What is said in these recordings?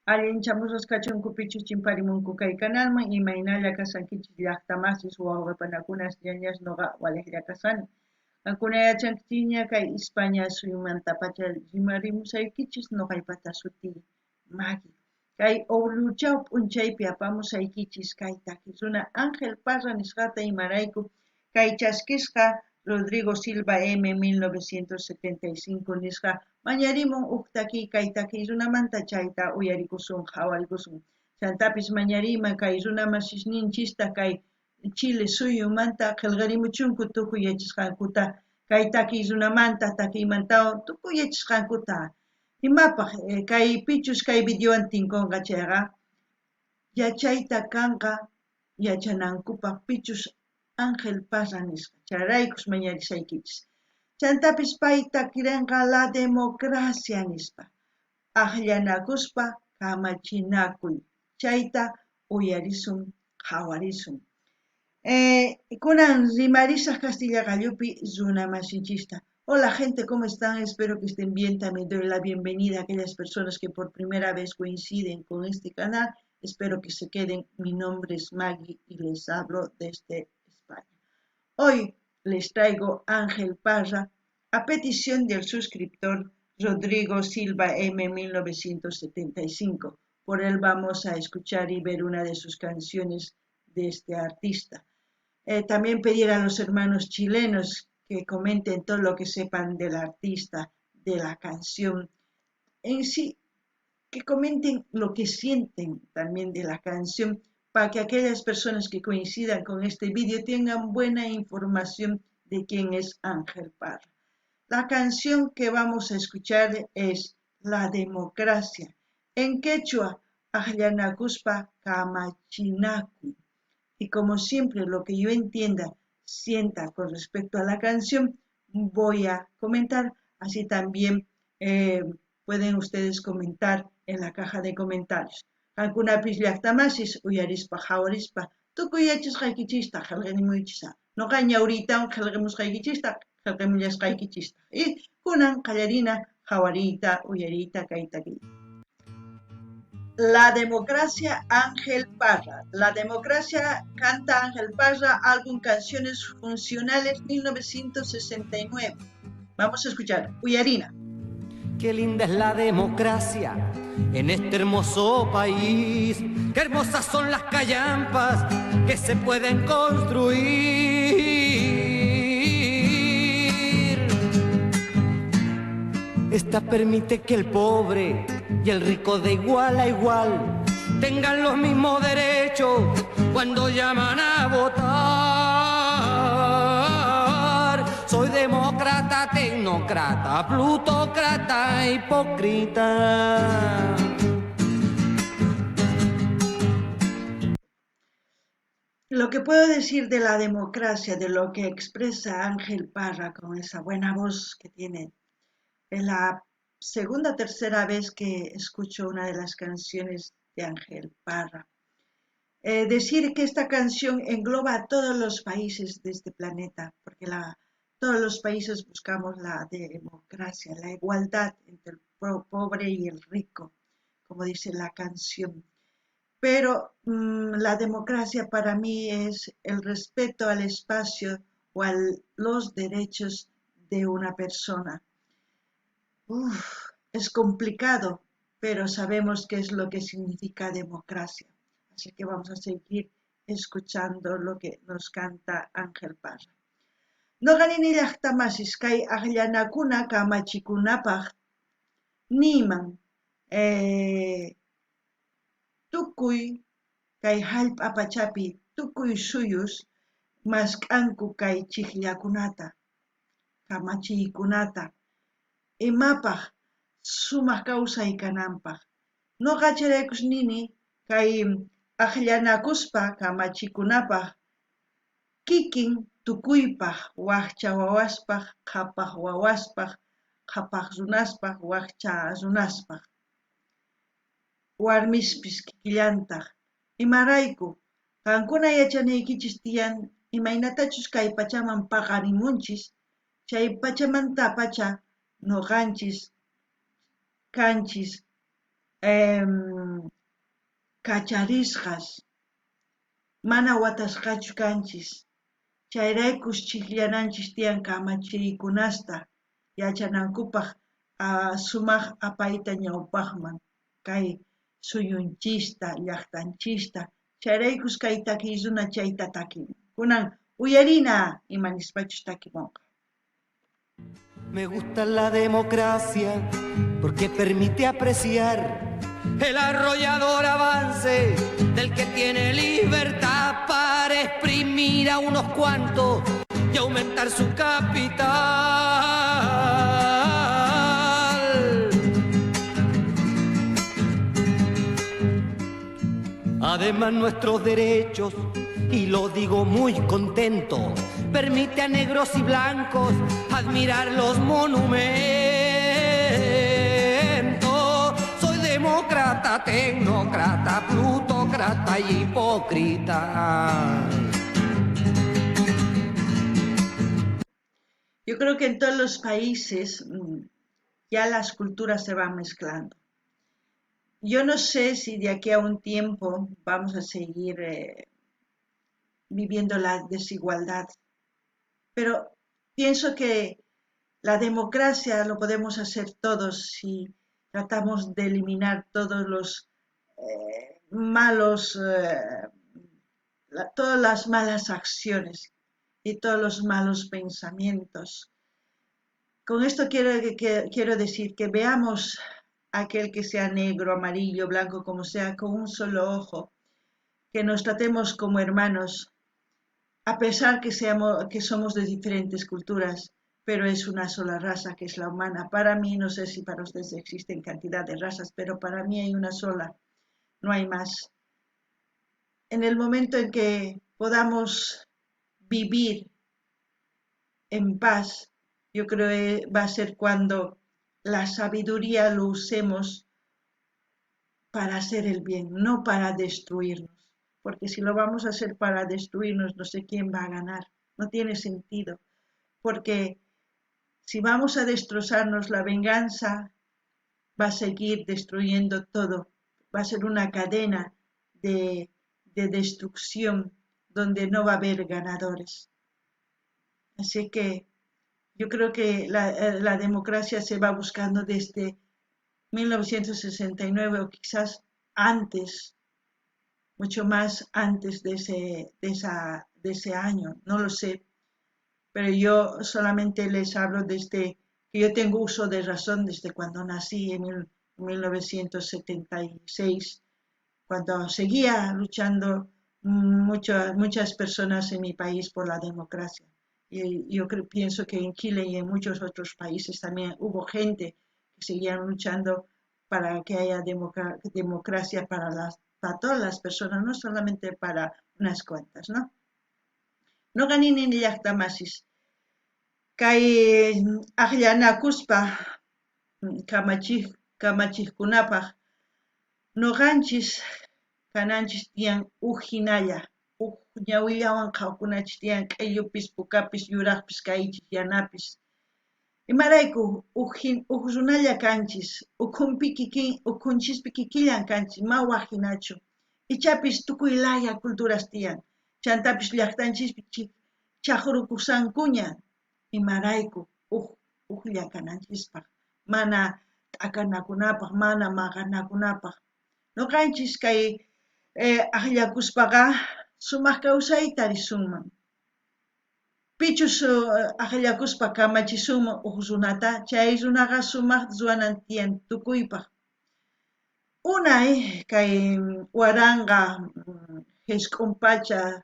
Allinchamusqas kachunku pichus chimparimunku kay kanalman, imaynalla kashankichis llaqta masis, wawqe panakunas, ñañas, noqa walejlla kashani. Qankuna yachankichikña kay España suyumantapacha rimarimusaykichis noqaypata sutiy Maggie. Kay Obliuchao p'unchaypi apamusaykichis kay taki runa Ángel Parra nisqata imarayku kay chaskisqa Rodrigo Silva M 1975 nisqa mañarimun uj takiy kay takiy runamanta chayta uyarikusun qhawarikusun. Chantapis mañariyman kay runa masisninchista kay Chile suyumanta qhelqarimuchunku tukuy yachasqankuta kay takiy runamanta takiymantawan tukuy yachasqankuta. Imapaj kay pichus kay videowan tinkonqa chayqa yachayta kanqa yachanankupaj pichus Ángel Parra nisqa chayraykus mañarisaykichis. Chantapis pay takirenqa La Democracia nispa ajllanakuspa kamachinakuy chayta uyarisun qhawarisun. Kunan rimarisaj kastilla qallupi runa masinchista. Hola gente, ¿cómo están? Espero que estén bien. También doy la bienvenida a aquellas personas que por primera vez coinciden con este canal. Espero que se queden. Mi nombre es Maggie y les hablo desde España. Hoy les traigo Ángel Parra a petición del suscriptor Rodrigo Silva M 1975. Por él vamos a escuchar y ver una de sus canciones de este artista. También pedir a los hermanos chilenos que comenten todo lo que sepan del artista, de la canción en sí, que comenten lo que sienten también de la canción, para que aquellas personas que coincidan con este vídeo tengan buena información de quién es Ángel Parra. La canción que vamos a escuchar es La Democracia, en quechua, Ajllanakuspa Kamachinakuy. Y como siempre, lo que yo entienda, sienta con respecto a la canción, voy a comentar. Así también pueden ustedes comentar en la caja de comentarios. Qankunapis llaqtamasis uyarispa qhawarispa tukuy yachasqaykichista qhelqarimuychis. Noqa ñawriytawan qhelqamusqaykichista qhelqamullasqaykichista. Y kunan qallarina qhawariyta uyariyta kay takiyta. La Democracia, Ángel Parra. La Democracia canta Ángel Parra, álbum Canciones Funcionales 1969. Vamos a escuchar Uyarina. Qué linda es la democracia en este hermoso país. Qué hermosas son las callampas que se pueden construir. Esta permite que el pobre y el rico de igual a igual tengan los mismos derechos cuando llaman a votar. Soy demócrata, tecnócrata, plutócrata, hipócrita. Lo que puedo decir de la democracia, de lo que expresa Ángel Parra con esa buena voz que tiene, es la segunda o tercera vez que escucho una de las canciones de Ángel Parra. Decir que esta canción engloba a todos los países de este planeta, porque todos los países buscamos la democracia, la igualdad entre el pobre y el rico, como dice la canción. Pero la democracia para mí es el respeto al espacio o a los derechos de una persona. Uf, es complicado, pero sabemos qué es lo que significa democracia. Así que vamos a seguir escuchando lo que nos canta Ángel Parra. Noqa nini llaqtamasis kay ajllanakuna kamachikunapaj niman tukuy kay jallp'a pachapi tukuy suyus mask'anku kay chijllakunata, kamachiykunata, imapaj sumaq kawsay kananpaj. Noqa chayraykus nini kay ajllanakuspa kamachikunapaj kikin tukuypaj, wajcha wawaspaj, qhapaj wawaspaj, qhapaj runaspaj, wajcha runaspaj. Warmispis kikillantaj. Imarayku, qankuna yachanaykichis tiyan imaynatachus kay pachaman paqarimunchis, chay pachamantapacha noqanchis kanchis. Kacharisqas, mana watasqachu kanchis. Chayraykus chijllananchis tiyan kamachiykunasta yachanankupaj sumaj apayta ñawpajman kay suyunchista, llajtanchista. Chayraykus kay takiy runa chayta takimun. Kunan uyarina ima nispachus takimonqa. Me gusta la democracia porque permite apreciar el arrollador avance del que tiene libertad para exprimir a unos cuantos y aumentar su capital. Además nuestros derechos, y lo digo muy contento, permite a negros y blancos admirar los monumentos. Soy demócrata, tecnócrata, plutócrata y hipócrita. Yo creo que en todos los países ya las culturas se van mezclando. Yo no sé si de aquí a un tiempo vamos a seguir viviendo la desigualdad, pero pienso que la democracia lo podemos hacer todos si tratamos de eliminar todos los malos, todas las malas acciones y todos los malos pensamientos. Con esto quiero decir que veamos a aquel que sea negro, amarillo, blanco, como sea, con un solo ojo, que nos tratemos como hermanos, a pesar que somos de diferentes culturas, pero es una sola raza que es la humana. Para mí, no sé si para ustedes existen cantidad de razas, pero para mí hay una sola, no hay más. En el momento en que podamos vivir en paz, yo creo que va a ser cuando la sabiduría lo usemos para hacer el bien, no para destruirnos. Porque si lo vamos a hacer para destruirnos, no sé quién va a ganar. No tiene sentido. Porque si vamos a destrozarnos, la venganza va a seguir destruyendo todo. Va a ser una cadena de destrucción donde no va a haber ganadores. Así que yo creo que la democracia se va buscando desde 1969 o quizás antes, mucho más antes de ese año, no lo sé, pero yo solamente les hablo desde que yo tengo uso de razón desde cuando nací en 1976, cuando seguía luchando muchas personas en mi país por la democracia. Y yo pienso que en Chile y en muchos otros países también hubo gente que seguían luchando para que haya democracia para todas las personas, no solamente para unas cuantas, ¿no? Noqa nini llaqta masis, kay akllanakuspa kamachiqkunapaq noqanchis kananchis tiyan uj hinalla, uj ñawillawan qhawkunachis tiyan q'illupis, pukapis, yuraqpis, kaychis, yanapis. Imarayku uj runalla kanchis, ukhunchispi kikillan kanchis, ma waj hinachu. Ichapis tukuy laya culturas tiyan, chantapis llaqtanchispi chaqrukusankuña. Imarayku ujlla kananchispaq, mana t'akanakunapaq, mana maqanakunapaq. Noqanchis kay akllakuspaqa sumaq kawsayta risunman. Pichus akllakuspa kamachisunman uj runata, chay runaqa sumaq ruwanan tiyan tukuypaq. Unay kay 1900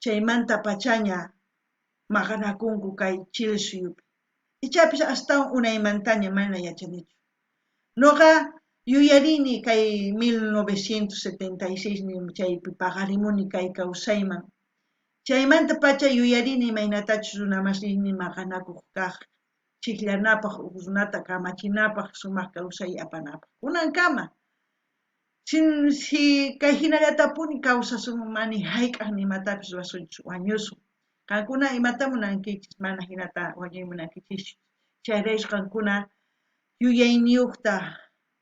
chaymanta pachaña maqanakunku kay Chile suyupi. Ichapis astawan unaymantaña mana yachanichu. Noqa yuyarini kay 1976 chaypi paqarimuni kay kawsayman. Chaymanta pacha yuyarini imaynatachus runamasini maqanakuq kaq, chijllanapaq, uj runata kamachinapaq, sumaq kawsay apanapaq. Kunankama, si kay hinallatapuni kawsasunman, mani hayk'aq nimatapis ruwasunchu, wañusun. Qankuna imata munankichis, mana hinata wañuy munankichischu. Chayrayku qankuna yuyayniyuqta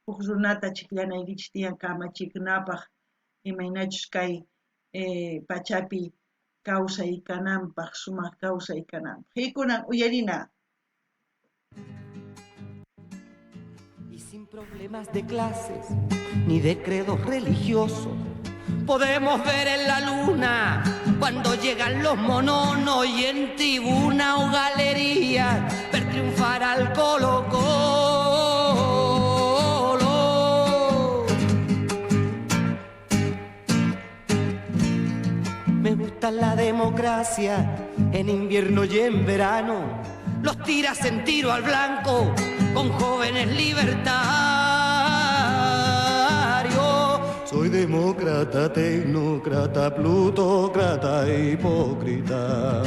Huk runata chikllanaykichis tiyan kamachikunapaq, imaynachus kay pachapi kawsay kananpaq, sumaq kawsay kananpaq. Hikunan uyarina. Y sin problemas de clases ni de credos religiosos, podemos ver en la luna cuando llegan los mononos y en tribuna o galería ver triunfar al Colo Colo. Me gusta la democracia en invierno y en verano. Los tiras en tiro al blanco con jóvenes libertarios. Soy demócrata, tecnócrata, plutócrata, hipócrita.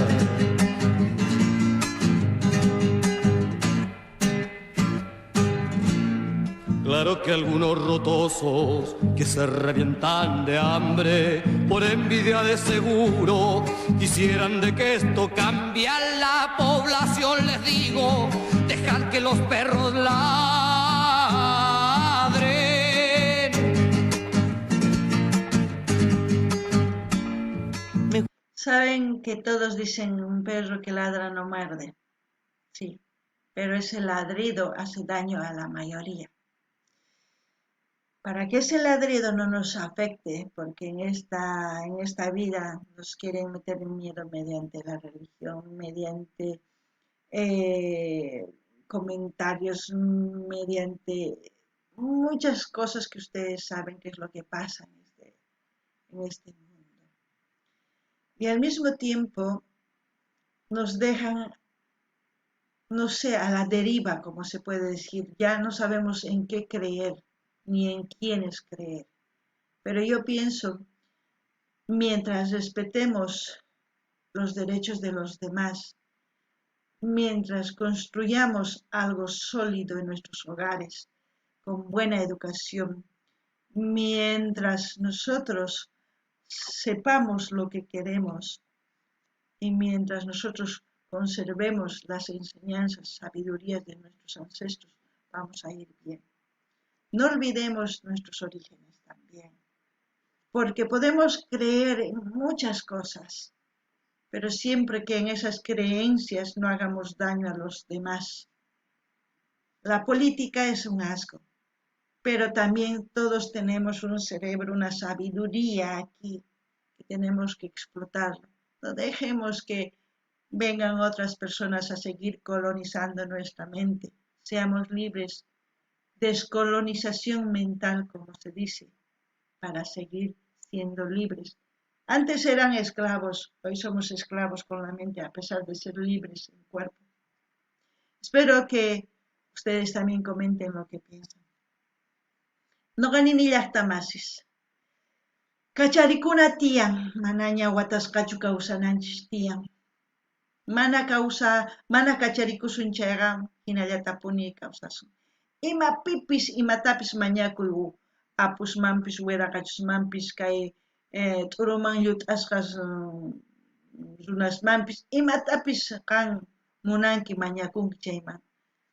Claro que algunos rotosos que se revientan de hambre por envidia de seguro quisieran de que esto cambie a la población, les digo, dejad que los perros ladren. Saben que todos dicen un perro que ladra no muerde. Sí, pero ese ladrido hace daño a la mayoría. Para que ese ladrido no nos afecte, porque en esta vida nos quieren meter miedo mediante la religión, mediante comentarios, mediante muchas cosas que ustedes saben que es lo que pasa en este mundo. Y al mismo tiempo nos dejan, no sé, a la deriva, como se puede decir. Ya no sabemos en qué creer, ni en quiénes creer. Pero yo pienso, mientras respetemos los derechos de los demás, mientras construyamos algo sólido en nuestros hogares, con buena educación, mientras nosotros sepamos lo que queremos y mientras nosotros conservemos las enseñanzas, sabidurías de nuestros ancestros, vamos a ir bien. No olvidemos nuestros orígenes también, porque podemos creer en muchas cosas, pero siempre que en esas creencias no hagamos daño a los demás. La política es un asco, pero también todos tenemos un cerebro, una sabiduría aquí que tenemos que explotarlo. No dejemos que vengan otras personas a seguir colonizando nuestra mente. Seamos libres. Descolonización mental, como se dice, para seguir siendo libres. Antes eran esclavos, hoy somos esclavos con la mente, a pesar de ser libres en cuerpo. Espero que ustedes también comenten lo que piensan. Noqa nini llaqtamasis. Kacharikuna tiyan, manaña watasqachu kawsananchis tiyan. Mana kawsa, mana kacharikusun chayqa, hinallatapuni kawsasun. Ima pipis, imatapis mañakuy, apusmanpis, wiraqachusmanpis, kay t'uruman llut'asqas runasmanpis, imatapis qan munanki mañakunki chayman.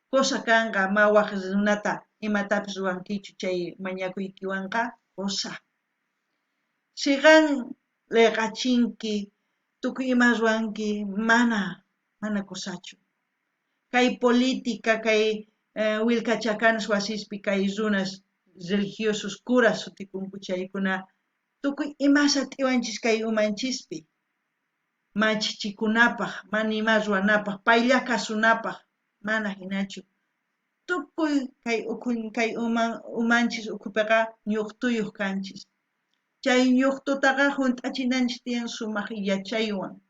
Cosa kanqa ma waj runata imatapis ruwankichu chay mañakuykiwanqa, cosa. Si qan liqachinki, tukuy ima ruwanki, mana cosachu. Kay política, kay wilkachakanas wasispi, kay runas religiosos, curas sutikunku chaykuna, tukuy imasa t'iwanchis kay umanchispi. Machichikunapaq, mana ima ruwanapaq, paylla kasunapaq, mana hinachu. Tukuy kay ukhun, kay umanchis ukhupiqa ñuqtuyuq kanchis. Chay ñuqtutaqa hunt'achinanchis tiyan sumaq yachaywan.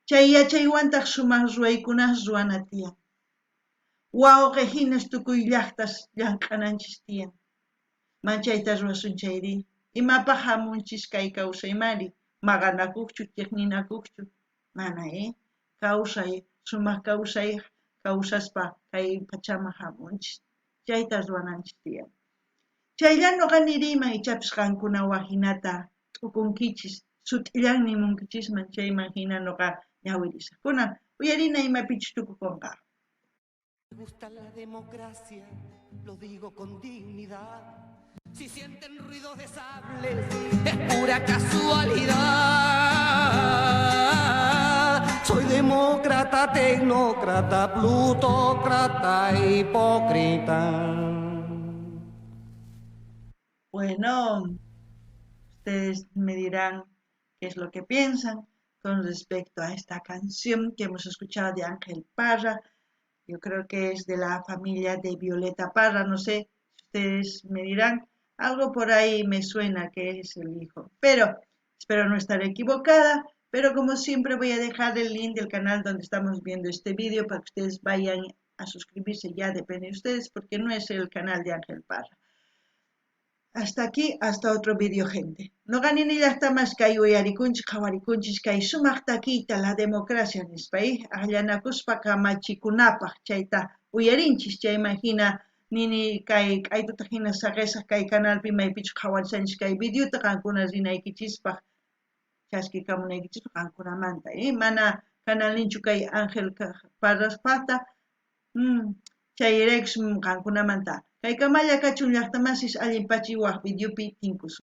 Chay yachaywantaq sumaq ruwaykunas ruwana tiyan. Wawqi hinas tukuy llaqtas llank'ananchis tiyan. Manchayta ruwasun chayri. Imapaq hamunchis kay kawsaymari, maqanakuqchu, chiqninakuqchu, mana, Kawsay, sumaq kawsay, kawsaspa kay pachaman hamunchis. Chayta ruwananchis tiyan. Chaylla noqa niriyman ichapis qankuna wajinata t'ukunkichis, sut'illan nimunkichisman chayman hina noqa ñawirisaq. Kunan uyarina imapichus tukukunqa. Me Gusta la democracia, lo digo con dignidad. Si sienten ruidos de sables, es pura casualidad. Soy demócrata, tecnócrata, plutócrata, hipócrita. Bueno, ustedes me dirán qué es lo que piensan con respecto a esta canción que hemos escuchado de Ángel Parra. Yo creo que es de la familia de Violeta Parra, no sé si ustedes me dirán, algo por ahí me suena que es el hijo, pero espero no estar equivocada, pero como siempre voy a dejar el link del canal donde estamos viendo este vídeo para que ustedes vayan a suscribirse, ya depende de ustedes, porque no es el canal de Ángel Parra. Hasta aquí, hasta otro vídeo, gente. Noqa nini llaqtamas kay uyarikunchis, qhawarikunchis kay sumaq takiyta la democracia nispa, akllanakuspa kamachikunapaq chayta uyarinchis, chayman hina nini kay k'aytuta hina saqesaq kay canalpi maypichus qhawarishanchis kay videota qankuna rinaykichispaq chaskikamunaykichispaq qankunamanta, mana canalninchu kay Ángel Parraspata, chayraykus qankunamanta. Kaykamalla kachun llaqtamasis allin pachi waj videopi tinkusun.